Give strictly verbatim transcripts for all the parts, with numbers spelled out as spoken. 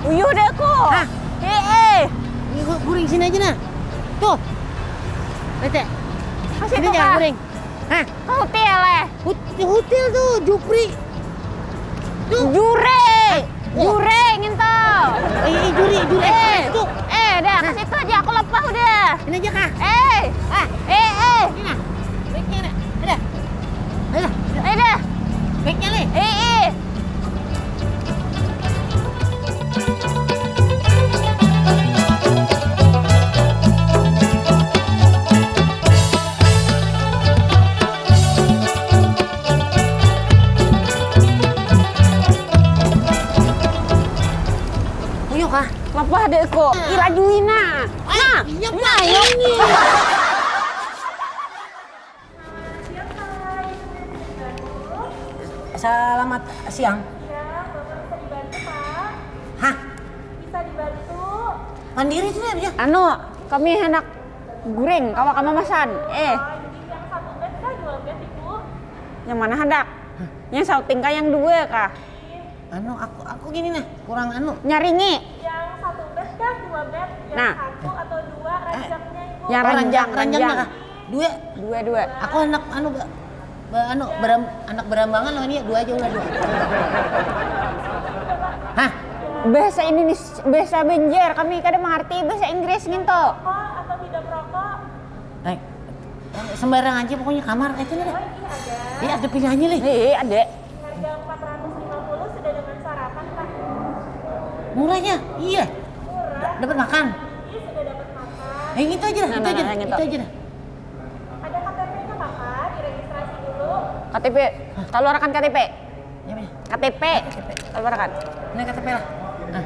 Uyuh deh aku. Hah? Heeh. Ini gu- guring sini aja nah. Tuh. Lihat ya. Kasih Ini tuh jangan kah? Guring. Hah? Kau hotel eh. Hut- Hotel tuh Jupri. Tuh. Jure. Oh. Jure nginto. Eh, eh, juri, juri. Eh, Tuh. eh dah ke situ aja aku lepah udah. Ini aja kah? Eh. Ah, Eh eh. Ini nah. Baiknya nih. Ada. Ada. Eh dah. Baiknya nih. Eh eh. Uyuh kah? Lepah deh kok. Ila Juina. Nah, Iya nah, Pak yuk. ini. Selamat siang. Ya, Bapak bisa dibantu, Pak? Hah? Bisa dibantu? Mandiri tuh ya? Anu, kami hendak guring, kawa kami masan. Eh, Oh, jadi yang satu bed kah, dua bed, Ibu? Yang mana hendak? Yang shouting kah, yang dua kah? Anu, aku aku gini nah, kurang anu. Nyaringi. Yang satu bed kah, dua bed? Yang Nah. Satu atau dua ranjangnya, Ibu? Yang Oh, ranjang, ranjang, ranjang ranjang. Nah, kah? Dua. Dua, dua. Aku anak anu ba, ba anu beram, anak berambangan loh ini dua aja ulah dua. Hah? Bahasa Indonesia, bahasa Banjar, kami kada mengerti bahasa Inggris gitu. Rokok atau tidak merokok? Naik. Sembarang aja pokoknya kamar itu nih. Oh, ini ada. Iya ada pilihannya nih. Nih, ada. Harga empat ratus lima puluh sudah dengan sarapan, Pak. Murahnya, iya. Murah. Dapat makan. Ini sudah dapat makan. Eh, itu aja lah, Nah, itu nah, aja, nah, yang itu itu. Aja dah. Ada K T P-nya, Bapak, diregistrasi dulu. K T P, keluarkan K T P. Ya, ya. K T P, keluarkan. Ini K T P lah. Nah.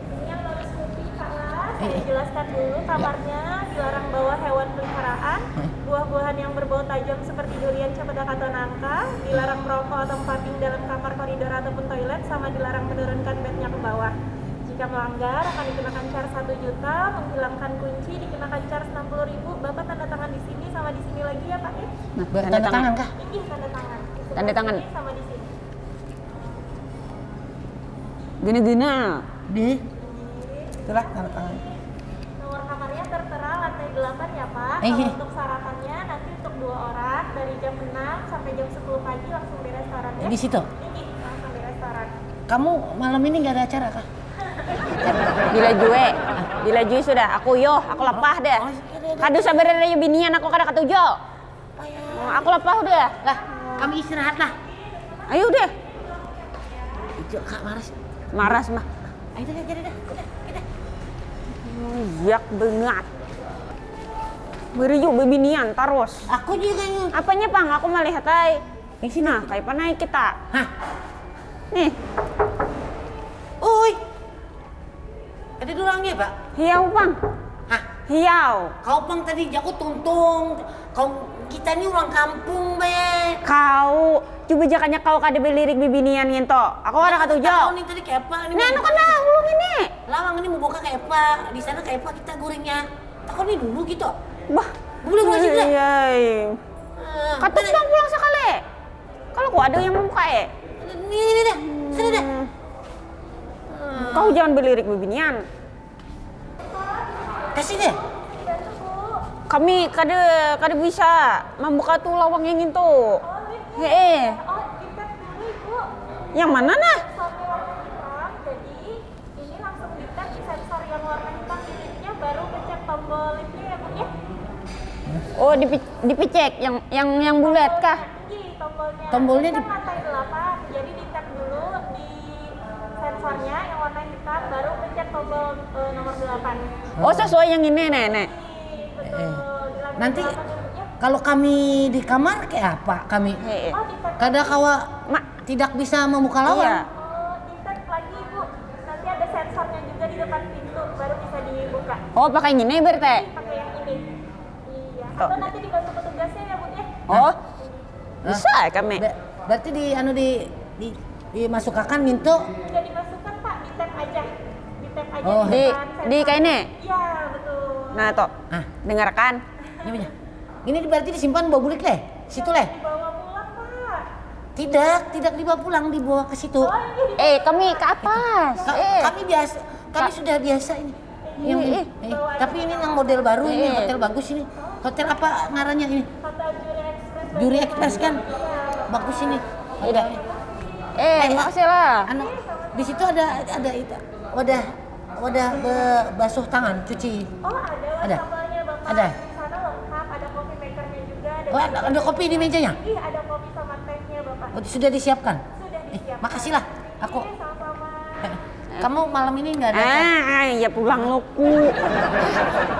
Ini yang baru Snoopy, Pak Las. Eh, Saya eh. jelaskan dulu, kamarnya dilarang bawa hewan peliharaan, buah-buahan yang berbau tajam seperti durian, cempedak atau nangka, dilarang merokok atau vaping dalam kamar, koridor ataupun toilet, sama dilarang menurunkan bednya ke bawah. Jika melanggar akan dikenakan charge satu juta, menghilangkan kunci dikenakan charge enam puluh ribu. Bapak tanda tangan di sini sama di sini lagi ya, Pak, ya? Nah, tanda tangan kah? Ini tanda tangan. Tanda tangan. Di sini sama di sini. Gini-gini. Di. Itulah tanda tangan. Nomor kamarnya tertera lantai delapan ya, Pak. Eh. Kalau untuk sarapannya nanti untuk dua orang dari jam enam sampai jam sepuluh pagi langsung di restoran ya. Di situ. Ini langsung di restoran. Kamu malam ini nggak ada acara kah? Bila jue, bila jue sudah. Aku yo, aku lepah deh. Kadu sabar ada binian aku kada katuju. Oh, aku lepah udah. Lah, kami istirahat lah. Ayo udah. Itu Kak Maras. Maras mah. Ayo dah, jadi dah. Udah, kita. Yak banget. Beri juga bebinian terus. Aku juga yang Apanya pang aku melihat ay. Yang sini. Nah, kayak panai kita. Hah? Nih, Oi. Ada dua orangnya, Pak? Hiau pang. Hah? Hiau. Kau pang tadi jago tuntung. Kau kita ni orang kampung be. Kau coba jakanya kau kada belirik bibinian ngento. Aku kada katuju. Kau ni tadi kayak apa? Nah, anu kan dah ulung ini. Lawang ini mau buka kayak apa? Di sana kayak apa kita gorengnya? Takut ni dulu gitu. Bah. Boleh, boleh juga. Iya. Ah, Katuk bang pulang sekali. Kalau ku ada yang membuka eh. Ini, ini dah. Sana dah. Kau jangan belirik bibinian. Kasih deh. Kami kada kada bisa membuka tu lawang yang itu. Heeh. Oh, di-tap dulu, Ibu. Yang mana nah? Sensornya warna hitam, jadi ini langsung di-tap di sensor yang warna hitam di liftnya, baru pencet tombol liftnya ya, Bu ya. Oh, dipi- dipicek yang yang yang bulat kah? Tinggi tombolnya. Tombolnya Ini kan di- lantai delapan, jadi di-tap dulu di sensornya yang warna hitam, baru pencet tombol eh, nomor delapan. Oh, sesuai yang ini nek nek. Betul. Di lantai Nanti delapan ya, Bu ya. Kalau kami di kamar kayak apa kami? Heeh. Oh, di-tap. Kada kawa Mak, tidak bisa membuka lawang. Iya. Oh, di-tap lagi, Bu. Nanti ada sensornya juga di depan pintu, baru bisa dibuka. Oh, pakai gini berarti. Pakai yang ini. Iya. Tuh. Atau nanti dibantu petugasnya ya, Bu ya. Oh, bisa ya kami. Be- berarti di anu di di dimasukkan gitu. Sudah dimasukkan, Pak, di-tap aja. Di-tap aja Oh. di Di depan di sensornya. Kayak ini. Iya, betul. Nah, tuh. Ah, Dengarkan. Ini punya. Ini berarti disimpan bawa bulik leh. Situ leh. Dibawa pulang, Pak. Tidak, tidak dibawa pulang, dibawa ke situ. Eh, kami ke atas. Ka- Eh. Kami biasa, kami sudah biasa ini. Yang Iya, ini. eh. Eh, tapi ini yang model baru ini, Iya. Hotel bagus ini. Hotel apa ngarannya ini? Juri Express kan? Bagus ini. Iya. Eh, makasih lah. Anu, di situ ada ada itu, wadah wadah be- basuh tangan, cuci. Oh, ada Ada. wastafelnya, Bapak. Ada. Di sana lengkap, ada coffee makernya juga. Ada Oh, ada, ada kopi di mejanya? Ih, ada kopi sama tehnya, Bapak. Oh, sudah disiapkan. Sudah Eh, disiapkan. Makasih lah. Aku Iya, sama-sama. Kamu malam ini nggak ada? Ah, ya pulang luku.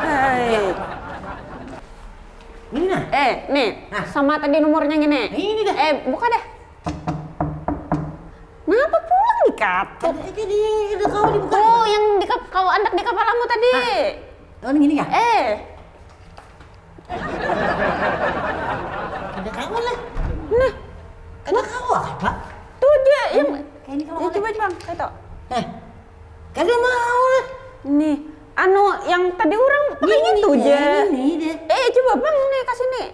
Hai. Ini nah. Eh, nih, Nah. Sama tadi nomornya gini. Ini dah. Eh, buka deh. Kenapa pulang dikatuk? Ada aja di ada kau dibuka. Oh, yang di kap- kau andak di kepalamu tadi. Oh, ini gini kah? Eh, Ada kawan lah. Nah, Ada kawan apa? Tuh dia yang Kayak ini kalau ya, ada. Coba bang, kayak itu. Eh, kagak mau lah. Nih, anu yang tadi orang pakai Ini itu deh, aja. Ini deh. Eh, coba bang nih kasih nih.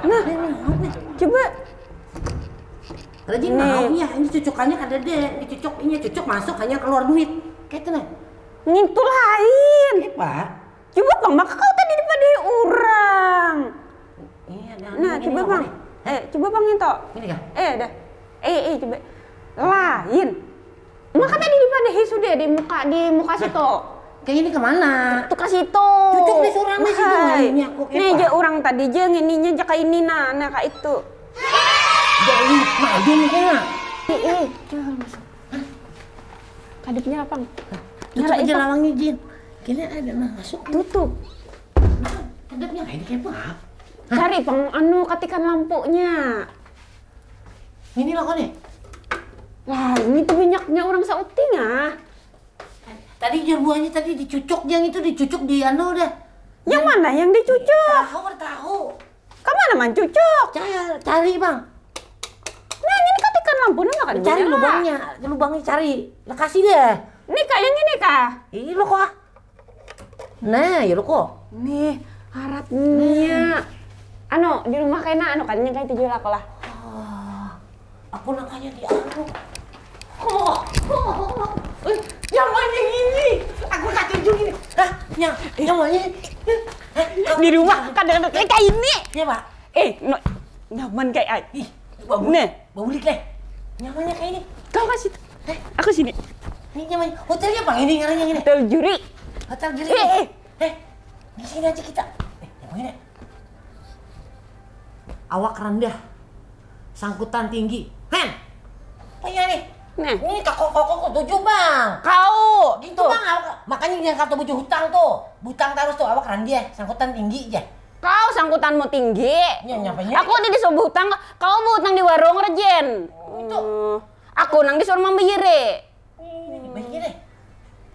Nah, coba. Rajin Nih. mau ya, ini cucukannya kada ada, dicucuk ini cucuk masuk hanya keluar duit. Kayak itu nah. Ngintu lain. Eh, Pak. Coba bang, maka kau tadi dipadahi orang. Iya, ada Nah, ini coba apa bang. nih? Eh, coba bang ngintu. Ini kah? Eh, dah. Eh, eh, coba. Lain. Maka tadi dipadahi sudah di muka di muka situ. Kayak ini kemana? Tuh ke situ. Cucuk di surang di situ, Hai. ini aku Nih kepa. Aja orang tadi aja ngininya aja kayak ini nah, nah kayak itu. Jadi madun kena. Eh, eh, jangan masuk. Kadipnya apa? Tutup aja lawangnya, Jin. Kini ada nah masuk. Tutup. Kadipnya kayak ini kayak apa? Cari pang anu katikan lampunya. Ini lah kau nih. Lah, ini tuh minyaknya orang sauting ah. Tadi jur buahnya tadi dicucuk, yang itu dicucuk di anu dah. Yang mana yang dicucuk? Tahu tahu. Kemana man cucuk? Cari, cari bang. Nah, ini katikan lampu nama kan? Cari lubangnya, lubangnya cari. Lokasi deh. Ini kah yang ini kah? Ini lo kok. Nah, ya lo kok. Nih, harapnya. Anu, di rumah kena anu kan yang kayak itu juga lah. Oh, aku nak hanya di anu. Oh, oh, oh, oh. Eh, yang mana ini? Aku kacau juga ini. Hah? Yang, yang mana ini? Hah? Di rumah kadang-kadang kayak kayak ini. Ya, Pak. Eh, no, nyaman kayak ai. Ih, bagus. Nih. Baulik leh. Nyamannya kayak ini. Kau kasih. Eh, Aku sini. Ini nyaman. Hotelnya apa ini ngarannya ini? Hotel juri. Hotel Gili. Eh, eh. Eh, di sini aja kita. Eh, yang mana? Awak rendah, sangkutan tinggi. Hen, apa ya nih? Nah. Ini kakok-kakok tujuh bang. Kau. Gitu bang, awak, makanya jangan kata bujuk hutang tuh. Butang terus tuh, awak rendah, sangkutan tinggi aja. Kau sangkutanmu tinggi. Ya, nyapanya? Aku udah disuruh hutang, kau mau hutang di warung rejin. Itu. Hmm. Aku nang disuruh membayar. Baiknya deh.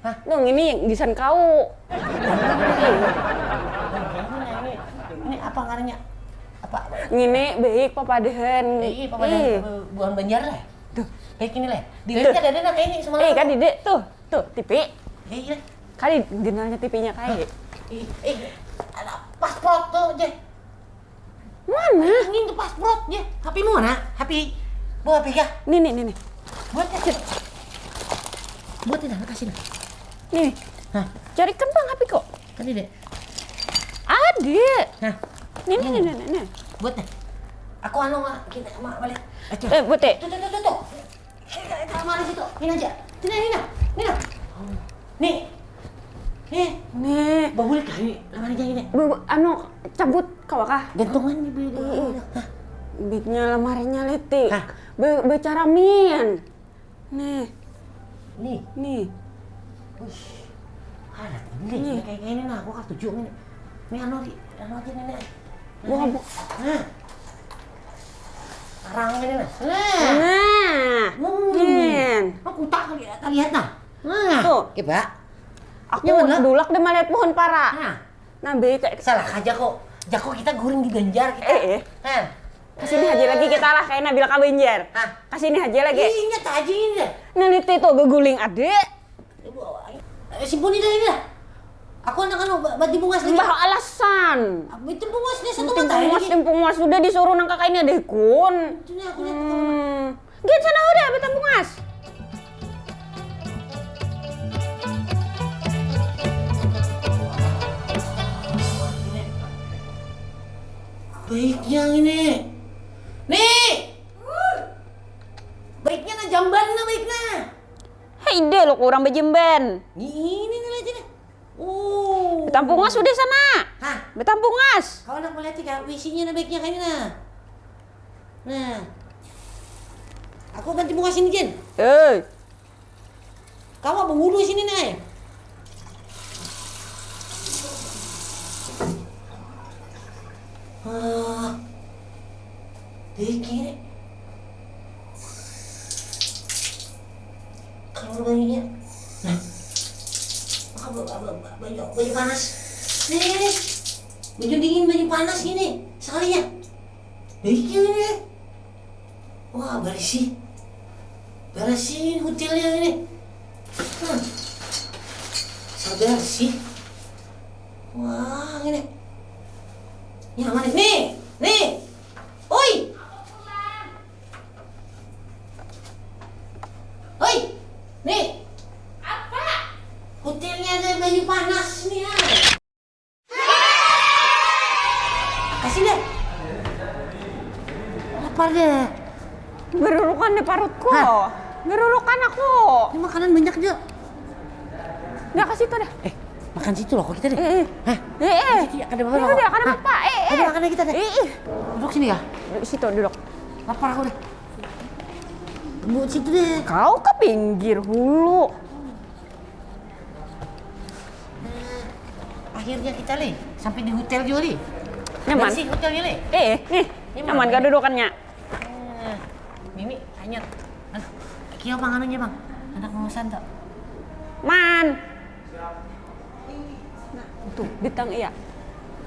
Hah? Nung ini gisan kau. Ini, ini apa ngarannya? Apa? Ngini baik papadahan. Eh, iya, apa ada buah banjar lah? Tuh. Kayak gini lah. Di sini ada ada kayak ini semua. Eh, kan dide tuh. Tuh, tipi. Eh, iya. Kali genalnya tipinya kayak. Eh, eh, ada paspor tuh aja. Mana? Ini tuh paspor aja. H P mu mana? H P. Bawa H P kah? Nih, nih, nih, nih. Buat aja. Buat ini kasih. Nih. Hah? Cari kembang H P kok. Tadi deh. Ada. Hah? Nih, nih, nih, nih, nih. Buat deh. Aku anu mak kita mak balik. Aja. Eh, buat teh. Tuh tuh tuh tuh tuh. Kita mari situ. Ini aja. Sini ini nah. Ini nah. Nih. Nih. Nih. Bawa balik kali. Lamari jangan ini. Bu, anu cabut kau kah? Gantungan di beli. Iya, iya. Hah? Bitnya lamarinya leti. Hah? Be, becaramin. Nih, Nih. nih. Wih. Ada nih. Kayak gini nah aku katuju nih. Ini anu di anu aja nih. Nih. Wah, bu- Nah. Sekarang ini nah. Nah. Nah. Hmm. Nih. Aku tak lihat lihat nah. Nah. Tuh. Coba. Aku Nyaman lah. Dulak deh melihat pohon para. Nah. Nah, baik kayak Salah aja kok. Jago kita guring di Banjar kita. Eh, eh. Hah? Kasih ini aja lagi kita lah kayak Nabila Kabanjar. Hah? Kasih ini aja lagi. Ingat aja ini dah. Nah, itu tuh guling ada. Eh, simpan ini dah ini dah. Aku handak anu, ba-, batimbungas lagi. Imbah alasan. Batimbungas ni satu mata lagi. Batimbungas, timbungas. Sudah disuruh nang kakak ini adikku. Itu ni aku lihat. Hmm. Gin sana udah batimbungas. Baiknya ini. Nih. Baiknya nah jamban nah baiknya. Hei deh lo kurang bajamban. Ini nih aja nih. Oh. Betampung ngas sudah sana. Hah? Betampung ngas. Kau nak melihat tiga wisinya nah baiknya kayak nah. Nah. Aku ganti bunga sini Jin. Eh. Kamu bengulu sini nih. Ah. Dikit. Kalau bayinya. Nah. Apa, apa, apa, baju, baju panas. Nih, nih, nih. Baju dingin, baju panas gini. Sekali ya. Dikit ini. Wah, bersih. Bersih hotelnya ini. Nah. Sabar sih. Wah, ini. Nyaman nih. Nih, nih. Oi. Oi. Nih. Apa? Hotelnya ada banyu panas nih. Ah. Kasih deh. Lapar deh. Gerurukan di parutku. Hah? Gerurukan aku. Ini makanan banyak juga. Nggak ke situ deh. Eh, makan situ loh kok kita deh. Eh, eh. Hah? Eh, eh. Situ ya, kada apa-apa. Iya, kada apa-apa. Eh, eh. Ada makan kita deh. Eh, eh. Duduk sini ya. Duduk situ, duduk. Lapar aku deh. Duduk situ deh. Kau ke pinggir hulu. Akhirnya kita leh sampai di hotel juga leh. Nyaman. Bersih hotelnya leh. Eh, nih. Nyaman, nyaman kedudukannya. Nah, Mimi hanyar. Nah, kio panganunya bang. Anak memesan tak? Man. Nah, tuh, bintang iya.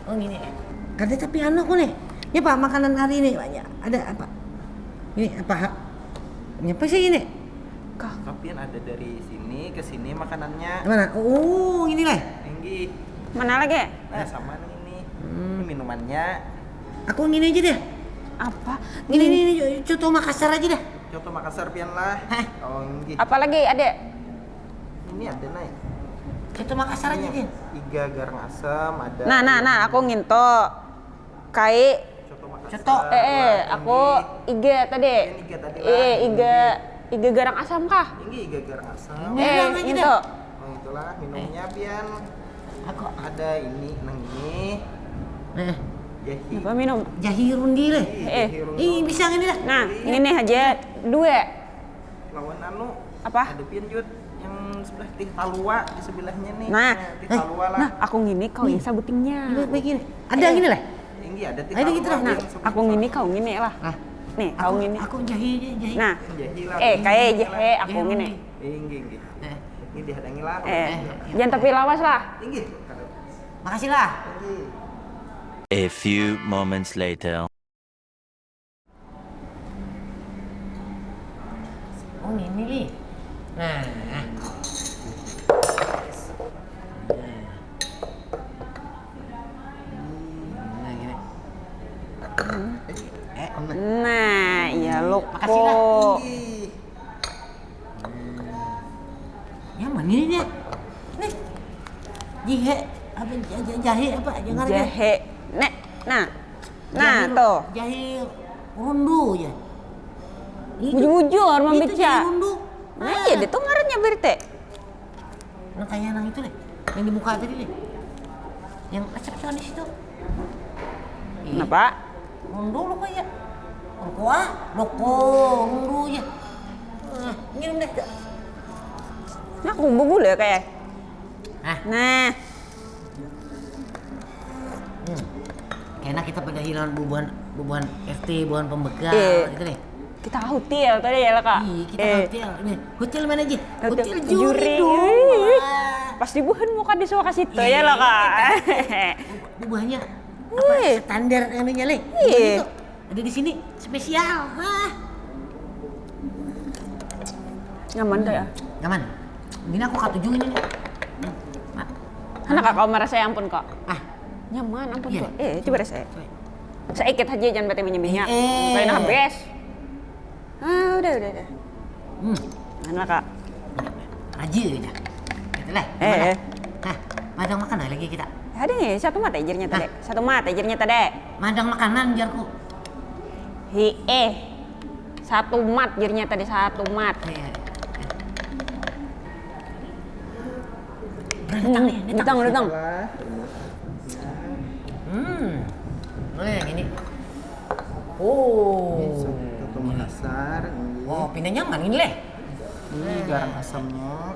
Oh gini ya. Kada tapi anu aku nih. Ini apa makanan hari ini banyak. Ada apa? Ini apa hak? Ini apa sih ini? Kah. Kapian ada dari sini ke sini makanannya. Mana? Oh, ini lah. Tinggi. Mana lagi? Nah, sama nih ini. Hmm. Minumannya. Aku ngini aja deh. Apa? Ngini ini, ini coto Makassar aja deh. Coto Makassar pian lah. Hah? Oh, nggih. Apa lagi, Adek? Ini ada, Nay. Coto Makassar aja, Din. Iga garang asam, ada. Nah, nah, nah, aku nginto. Kai. Coto Makassar. Coto. Eh, eh, aku iga tadi. Pian iga tadi lah. Eh, iga, iga garang asam kah? Ini iga garang asam. Eh, nginto. Oh, itulah minumnya pian. Aku ada ini nang ini. Nah. Jahi. Apa minum? Jahi rundi leh. Eh. Ih, bisa ngini lah. Nah, ngini aja dua. Lawan anu. Apa? Ada pian jut yang sebelah tih talua di sebelahnya nih. Nah, nah tih eh, talua lah. Nah, aku ngini kau yang sabutingnya. Ini baik ini. Ada eh. Ngini lah. Tinggi ada tih talua. Nah, aku ngini kau ngini lah. Nah. Nih, kau ngini. Aku jahi jahi. Nah. Jahi lah. Eh, kayak jahe aku ngini. Tinggi, tinggi. Eh, ini dihadangi lah. Eh, jangan tapi lawas lah. Tinggi. Makasih lah. A few moments later. Oh, ini li. Nah. Nah, gini. Eh, nah, ya lo. Makasih lah. Tinggi. Yang mana ini dia? Nih. Jihe apa jahe apa jangan jahe. Nek. Nah. Nah, tuh. Jahe rundu ya. Bujur-bujur mambaca. Jahe rundu. Nah, iya dia tuh ngarannya berite. Nah, kayak nang itu deh. Yang di muka tadi deh. Yang acap di situ. Kenapa? Mundur lo kaya. Rukua, loko, mundur ya. Nah, ngirim deh. Nah, aku bubul ya kayak. Nah. Nah. Hmm. Kena kita pada hilang bubuhan bubuhan R T, bubuhan pembekal eh. Gitu deh. Kita hotel tadi ya lah kak. Iya, kita eh. Hotel. Ini hotel mana aja? Hotel, hotel juri. Juri. Pas dibuhan muka di suaka situ ya lah kak. Bubuhannya apa standar anunya leh? Iya. Ada di sini spesial. Wah. Nyaman dah ya. Nyaman. Ini aku katuju ini nih. Nah. Anak kau merasa ya ampun kok. Ah, nyaman ampun kok. Eh, coba rasa. Sedikit aja jangan bete banyak-banyak. Eh. Kayak habis. Ah, udah, udah, udah. Hmm. Mana kak? Aji aja. Gitu lah. Eh, eh. Nah, madang makan lagi kita. Ada nih, satu mat ajarnya tadi. Satu mat ajarnya tadi. Madang makanan jarku. Hi eh. Satu mat jirnya tadi, satu mat. Iya. Nah, datang nih, datang, datang. Hmm. Nah, yang ini. Oh. Ini soto Makassar. Ini. Wah, pindah nyaman ini leh. Ini garam asamnya.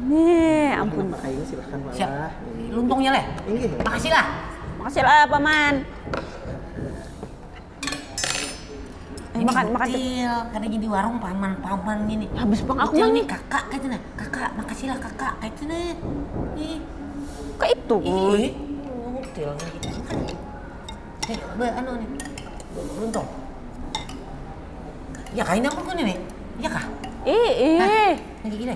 Nih, ampun. Pakai ini silahkan. Siap. Luntungnya leh. Ini. Makasih lah. Makasih lah, Paman. Eh, makan, makan. Util, kada jadi warung paman-paman gini. Habis pang aku nih. Kakak kayak itu nah. Kakak, makasih lah kakak kayak itu nah. Ih. Kayak itu. Ih. Util nih kita makan. Nih, be, anu nih. Beruntung. Ya kain apa kau nih? Ya kah? Ih, ih. Lagi gini.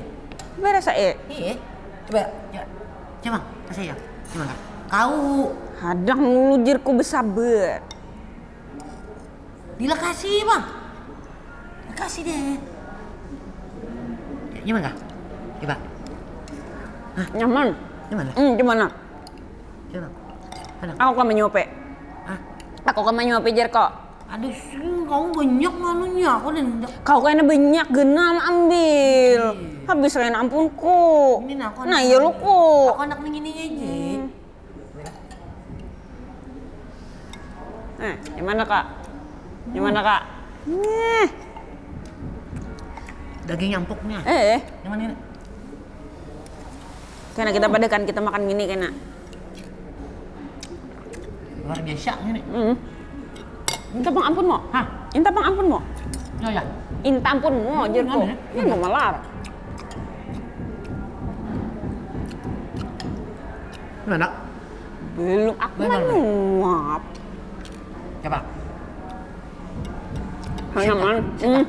Berasa eh. Iya. Coba, coba. Coba, kasih ya. Coba kak. Kau. Hadang lujirku besabar. Bila kasih bang, kasih deh. Nyaman kah? Coba. Hah? Nyaman. Nyaman lah. Hmm, gimana? Coba. Mana? Aku kan menyuapi. Hah? Aku kan menyuapi jer kok. Aduh, sing kau banyak manunya, aku dan kau kena banyak genam ambil. Habis lain ampunku. Nah, iya lu kok. Aku anak ini aja. Hmm. Eh, gimana kak? Gimana kak? Nih. Daging nyampuknya. Eh, eh. Gimana ini? Kena kita padakan kita makan gini kena. Luar biasa ini. Hmm. Minta pang ampun mo? Hah? Minta pang ampun mo? Ya ya. Minta ampun mo, jerko. Ini mau malar. Mana? Belum, aku menyuap. Coba. Hanya man. Hmm.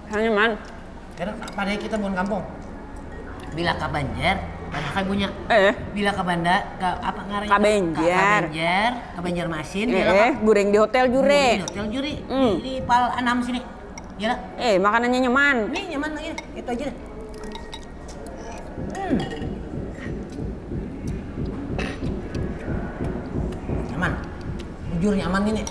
Hanya man. Karena pada kita bukan kampung. Bila ke Banjar, pada kayak punya. Eh. Bila ke Banda, ke apa ngarannya? Ke Banjar. Ke Banjarmasin. Eh, goreng di hotel juri. Di hotel juri. Hmm. Di, di pal enam sini. Ya lah. Eh, makanannya nyaman. Ini nyaman lagi. Itu aja deh. Hmm. Nyaman. Jujur nyaman ini.